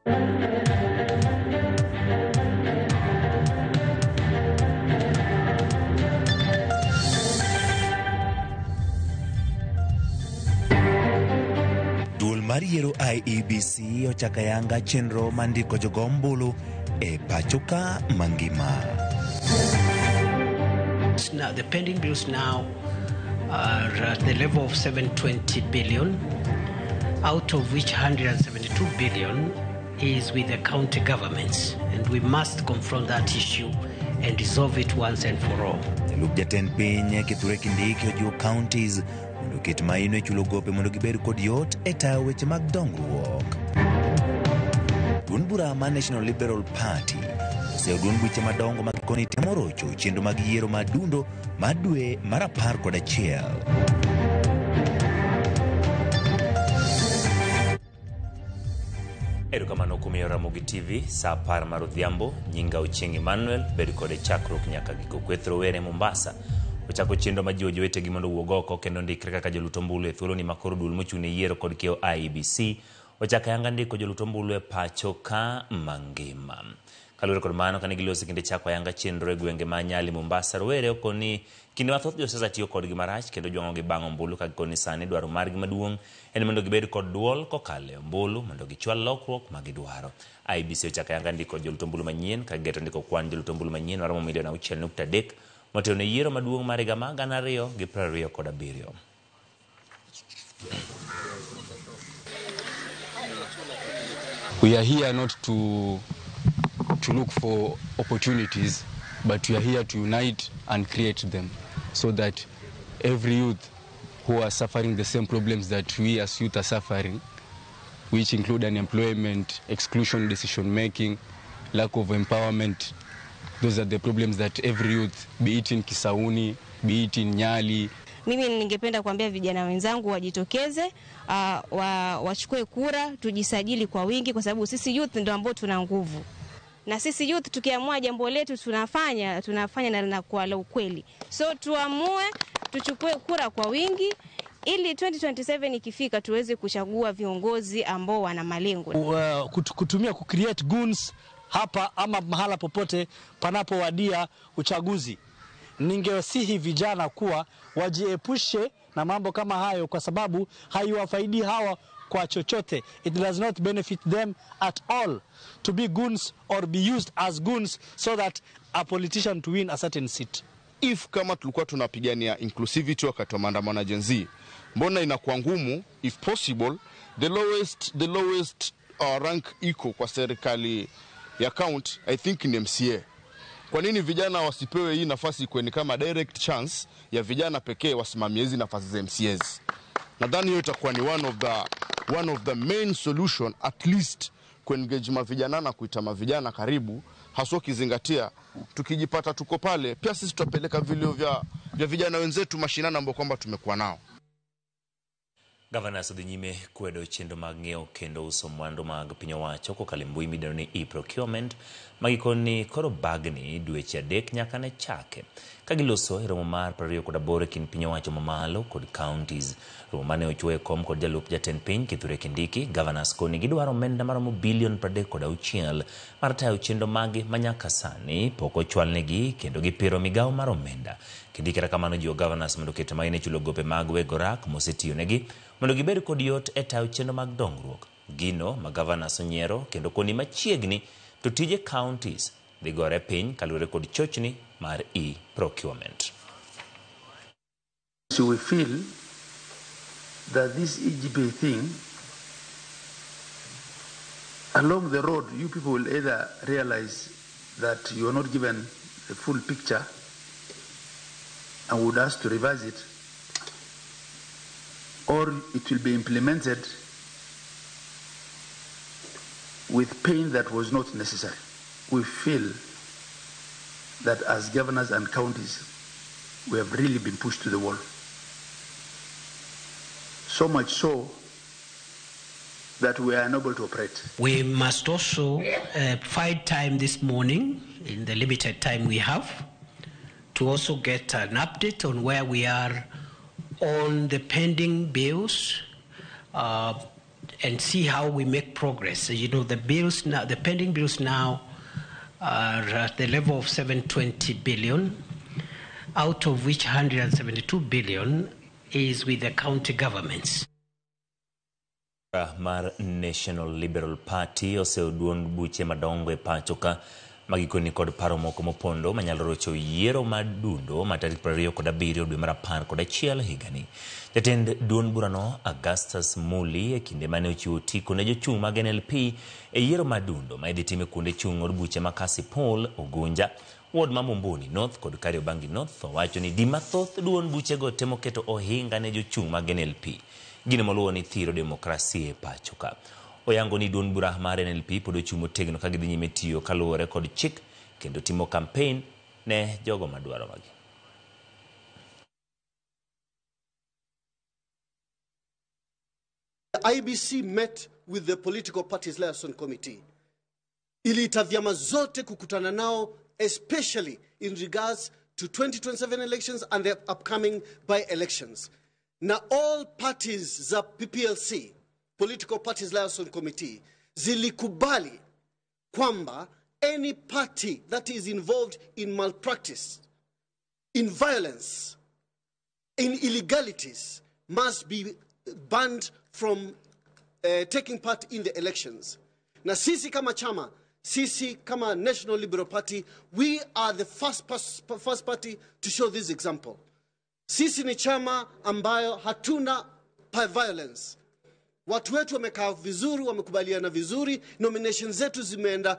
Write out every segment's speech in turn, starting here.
Duol mar yiero IEBC ochako ayanga chenro mar ndiko jogo ombulu e pachoka mangima. Now, the pending bills now are at the level of 720 billion, out of which 172 billion is with the county governments, and we must confront that issue and resolve it once and for all. Jalup jatend piny Kithure Kindiki ojiwo counties mondo oket maino e chulo gope mondo gibed kod yot e tayo weche mag dongruok. Duond bura mar National Liberal Party oseyo duond buche madongo mag koni temo rocho chenro mag yiero mar dundo mar dwe mar 11. Erokamano kuom miyo Ramogi TV saa 10 mar odhiambo. Nyinga Ochieng' Emmanuel, bed kode chakruok nyaka giko. Kweth rowere Mombasa ochako chenro majiwo jowetegi mondo owuog oko kendo ndikre kaka jolut ombulu e thuoloni ma koro duol mochung' ne yiero kod kiewo IEBC ochako ayanga ndiko jolut ombulu e pacho ka mangima. Kaluwore kod mano, kane giloso kinde chako ayanga chenro e gwenge ma Nyali Mombasa, rowere okoni kinde mathoth josiasa tiyo kodgi marach kendo jwang'ogi bang' ombulu ka gikoni sani dwaro margi maduong' en mondo gibed kod duol kokalo e ombulu mondo gichwal lokruok ma gidwaro. IEBC ochako ayanga ndiko jolut ombulu manyien ka gigeto ndiko kwan jolut ombulu manyien maromo milion 6.3 motelo ne yiero maduong' mar higa mar 2027. We are here not to look for opportunities, but we are here to unite and create them so that every youth who are suffering the same problems that we as youth are suffering, which include unemployment, exclusion, decision making, lack of empowerment. Those are the problems that every youth, be it in Kisauni, be it in Nyali. Mimi ningependa kuambia vijana wenzangu wajitokeze, wachukue kura, tujisajili kwa wingi kwa sababu sisi youth ndio ambao tuna nguvu. Na sisi youth tukiamua jambo letu tunafanya na kwa la ukweli. So tuamue, tuchukue kura kwa wingi ili 2027 ikifika tuweze kuchagua viongozi ambao wana malengo. Kutumia ku create goons hapa ama mahala popote panapowadia uchaguzi. Ningewasihi vijana kuwa wajiepushe na mambo kama hayo kwa sababu haiwafaidi hawa kwa chochote. It does not benefit them at all to be goons or be used as goons so that a politician to win a certain seat. If kama tulikuwa tunapigania inclusivity wakati wa maandamano ya Gen Z, mbona inakuwa ngumu? If possible, the lowest rank iko kwa serikali ya county, I think ni MCA. Kwa nini vijana wasipewe hii nafasi kweni kama direct chance ya vijana pekee wasimamie hizi nafasi za MCAs? Nadhani hiyo itakuwa ni one of the main solution, at least kuengage mavijana na kuita mavijana karibu, haswa ukizingatia tukijipata tuko pale pia sisi tutapeleka vilio vya vijana wenzetu mashinani ambao kwamba tumekuwa nao. Gavana odhi nyime kwedo chenro mag ng'iewo kendo uso mwandu mag piny owacho kokalo e mbui midendo ni e-procurement ma gikoni koro bagni dweche 3 nyaka ne chake. Ka giloso e romo mar 28 e kind piny owacho mamalo kod counties. Romo mane ochuo e kom kod jalup jatend piny Kithure Kindiki, governors koni gidwaro omenda maromo bilion 36 mar tayo chenro magi ma nyaka sani pok ochwalnegi kendo gipiro migawo mar omenda. Kindiki kata kamano jiwo governors mondo oket maino e chulo gope mag weg orak mosetiyonegi mondo gibed kod yot e tayo chenro mag dongruok. Gino ma governors onyiero kendo koni machiegni to tije counties dhi gore piny kaluwore kod chochni mar e-procurement. So we feel that this EGP thing, along the road, you people will either realize that you are not given the full picture and would ask to revise it, or it will be implemented with pain that was not necessary. We feel that as governors and counties, we have really been pushed to the wall. So much so that we are unable to operate. We must also find time this morning, in the limited time we have, to also get an update on where we are on the pending bills. And see how we make progress. You know, the bills now, the pending bills now are at the level of 720 billion, out of which 172 billion is with the county governments. Mar National Liberal Party oseyo duond buche madongo e pacho ka magikoni kod paro moko mopondo manyalo rocho yiero mar dundo ma tarik 27 dwe mar 11 higani. Jatend duond burano Augustus Muli e kinde mane ochiwo otiko ne jochung' mag NLP e yiero mar dundo ma idhi tim e kuonde chung' od buche ma Kasipul, Ugunja, Ward ma Mumbuni North kod Kariobangi North owacho ni di mathoth duond buchego temo keto ohinga ne jochung' mag NLP. Gino moluwo ni thiro demokrasia e pacho ka. Oyango ni duond bura mar NLP pod ochung' motegno ka gidhi nyime tiyo kaluwore kod chik kendo timo kampen ne jogo madwaro magi. The IEBC met with the Political Parties Liaison Committee. Iliita vyama zote kukutana nao, especially in regards to 2027 elections and the upcoming by-elections. Na all parties za PPLC, Political Parties Liaison Committee, zilikubali kwamba any party that is involved in malpractice, in violence, in illegalities must be banned from taking part in the elections. Na sisi kama chama, sisi kama National Liberal Party, we are the first party to show this example. Sisi ni chama ambayo hatuna violence. Watu wetu wamekaa vizuri, wamekubaliana vizuri, nominations zetu zimeenda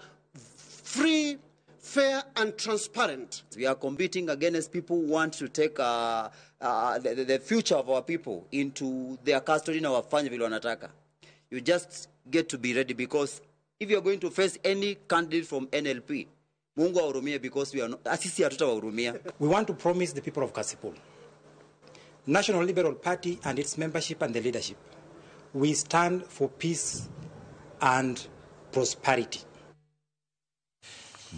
free, fair and transparent. We are competing against people who want to take the future of our people into their custody na wafanye vile wanataka. You just get to be ready, because if you are going to face any candidate from NLP, Mungu ahurumie, because we are not, sisi hatutawahurumia. We want to promise the people of Kasipul, National Liberal Party and its membership and the leadership, we stand for peace and prosperity.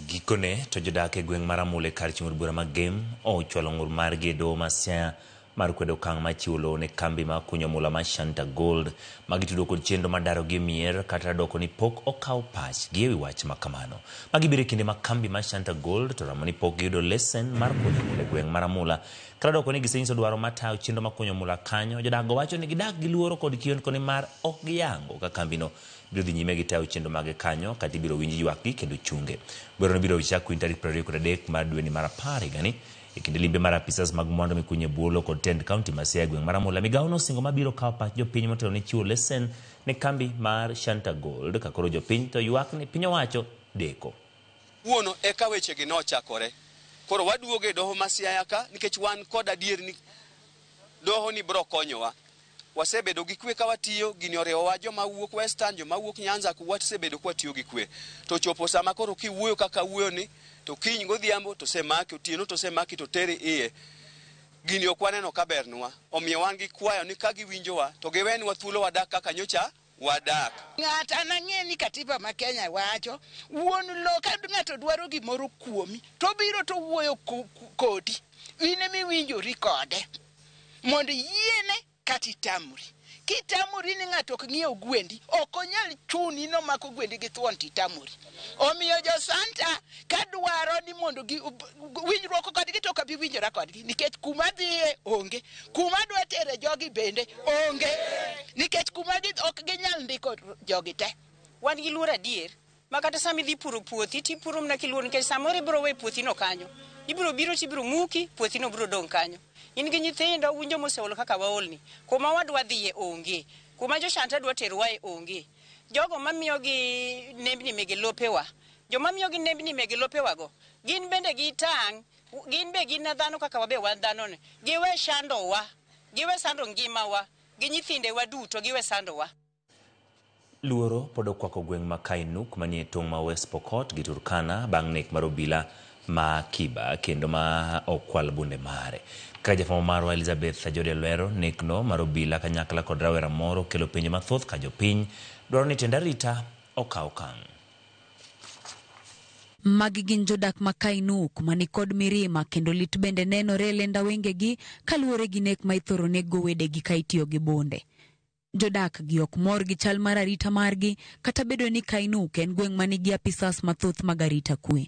Gikone to jodak e gweng' mar Amule kar chung' od bura ma Gem ochwalo ng'ur margi e doho ma Siaya mar kwedo okang' mar chiwo lowo ne kambi ma kunyo mula mar Shanta Gold magitudo kod chenro mar darogi e mier kata doko ni pok okaw pachgi ewi wach ma kamano. Magi biro e kinde ma kambi mar Shanta Gold to ramo ni pok giyudo lesen mar kunyo mula e gweng' mar Amula. Kata doko ni gisenyiso dwaro mar tayo chenro mar kunyo mula kanyo, jodak go wacho ni gidak gi luoro kod kiondko ni mar ok giyango ka kambino biro dhi nyime gi tayo chenro mage kanyo kata ibiro winj ywakgi kendo chunge. Bwerono biro chak winj tarik 23 mar dweni mar 10 higani. E kinde limbe mar apisas mag mwandu mikunyo e bwo kod tend kaunti ma Siaya e gweng' mar Amula, migawo nosingo mabiro kawo pach jopiny motelo ne chiwo lesen ne kambi mar Shanta Gold ka koro jopiny to ywak ni piny owacho deko. Wuono eka wechegi nochakore. Koro waduogo e doho ma Siaya ka nikech wan kod adier ni doho ni biro konyowa. Wasebedo gi kwe ka watiyo, gini oriwowa joma wuok Western, joma wuok Nyanza, wasebedo ka watiyo gi kwe. To chopo sama koro kiwuoyo kaka wuoyo ni, to kiny godhiambo to semaki, otieno to semaki to teri iye. Gini ok waneno ka bernwa. Omiyo wan gi kwayo ni ka giwinjowa to giwenwa thuolo wadak kaka nyocha wadak. Ng'ato anang'e ni katiba ma Kenya wacho, wuon lowo ka ng'ato dwaro gimoro kuomi, to biro to wuoyo kodi. In emiwinjori kode. Mondo iyiene kata itamori. Kitamori ni ng'ato ok ng'iew gwendi, ok onyal chuni nomako gwendi gi thuon titamori. Omiyo jo Santa ka dwaro ni mondo gi winjruok kodgi to ok abi winjora kodgi nikech kuma dhiye onge, kuma dwa tere jogi bende onge, nikech kuma gi ok ginyal ndiko jogi te. Wan gi luoro adier ma kata sama idhi puro puothi tipuro mana kiluor nikech samoro ibiro we puothino kanyo, ibiro biro tibiro muki, puothino biro dong' kanyo. In gi nyithindo winjo moseol kaka waolni, kuma wadwa dhiye onge, kuma jo Shanta dwa terowae onge. Jogo mamiyogi nembni mege lopewa, joma miyogi nembni mege lopewago, gin bende gitang', gin be gin dhano kaka wabe wan dhano ni. Giwe shandowa, giwe sando ngimawa, gi nyithindewa duto giwe sandowa. Luoro pod okwako gweng' ma Kainuk manie tong' ma West Pokot gi Turkana bang' nek mar obila ma Kiba kendo ma okwal bunde mare. Kaka jafwambo marwa Elizabeth Ajode lero, nekno mar obila kanyakla kod rawera moro kelo penjo mathoth ka jopiny dwaro ni tend arita okaw okang'. Magi gin jodak ma Kainuk manikod mirima kendo lit bende nenore e lenda wengegi kaluwore gi nek ma ithoro nego wedegi ka itiyo gi bunde. Jodak gi ok mor gi chal mar arita margi kata bedo ni Kainuk en gweng' manigi apisas mathoth mag arita kwe.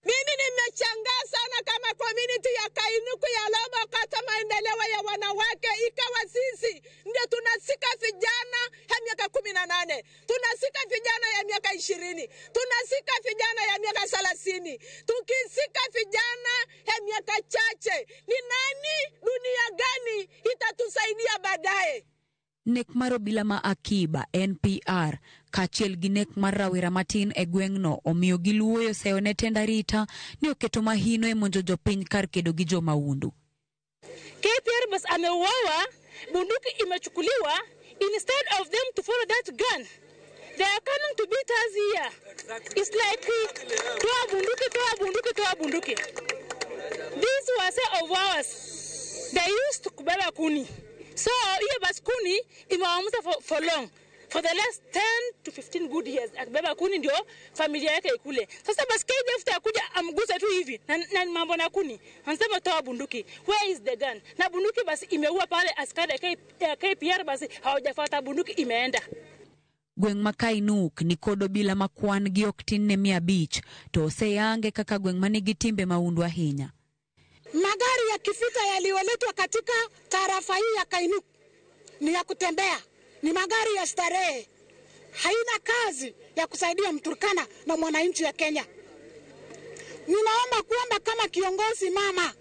Mimi nimeshangaa sana kama community ya Kainuku ya Lobo kata maendeleo ya wanawake, ikawa sisi ndio tunasika vijana ya miaka 18, tunasika vijana ya miaka 20, tunasika vijana ya miaka 30. Tukisika vijana ya miaka chache, ni nani, dunia gani itatusaidia baadaye? Nek mar obila ma Akiba NPR kaachiel gi nek mar rawera matin e gweng'no omiyo giluoyo seyo ne tend arita ni oketo mahino e monjo jopiny kar kedo gi jomaundu. KPR bas ameuawa, bunduki imechukuliwa. Instead of them to follow that gun, they are coming to beat us here. It's like toa bunduki, toa bunduki, toa bunduki. These were of ours. They used to kubeba kuni. So hiyo bas kuni imewaamuza for long. For the last 10 to 15 good years akibeba kuni ndio familia yake ikule. Sasa bas KDF takuja amgusa tu hivi na mambo na kuni. Anasema toa bunduki. Where is the gun? Na bunduki basi imeua pale askari ya KPR basi hawajafuata bunduki imeenda. Gweng' ma Kainuk ni kod obila ma kwan gi ok tin ne 500 to oseyange kaka gweng' manigi timbe maundu ahinya. Magari ya kivita yaliyoletwa katika tarafa hii ya Kainuk ni ya kutembea, ni magari ya starehe, haina kazi ya kusaidia Mturkana na mwananchi ya Kenya. Ninaomba kuomba kama kiongozi mama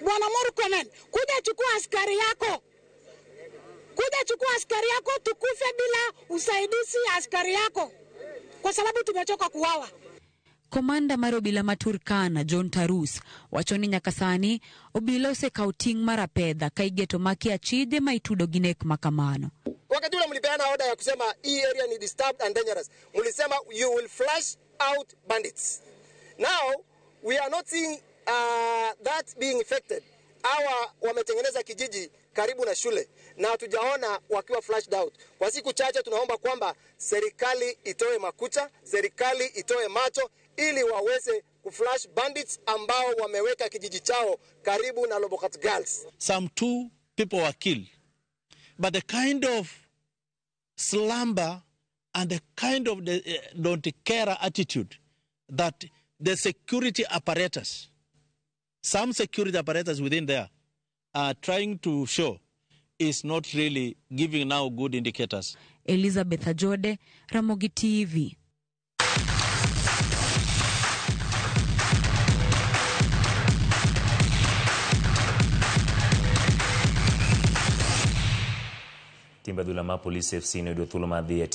Bwana Murkomen, kuja chukua askari yako, kuja chukua askari yako, tukufe bila usaidizi ya askari yako, kwa sababu tumechoka kuwawa. Komanda mar obila ma Turkana John Tarus wacho ni nyaka sani obila osekawo ting' mar apedha ka igeto maki achije ma itudo gi nek makamano. Wakati ule mlipeana order ya kusema hii area ni disturbed and dangerous, mlisema you will flush out bandits. Now we are not seeing that being effected. Hawa wametengeneza kijiji karibu na shule na hatujaona wakiwa flushed out. Kwa siku chache tunaomba kwamba serikali itoe makucha, serikali itoe macho ili waweze kuflash bandits ambao wameweka kijiji chao karibu na Lobokat Girls. Some 2 people were killed. But the kind of slumber and the kind of the, don't care attitude that the security apparatus, some security apparatus within there are trying to show is not really giving now good indicators. Elizabeth Ajode, Ramogi TV. Timbe adhula ma Police FC noyudo thuolo mar dhi e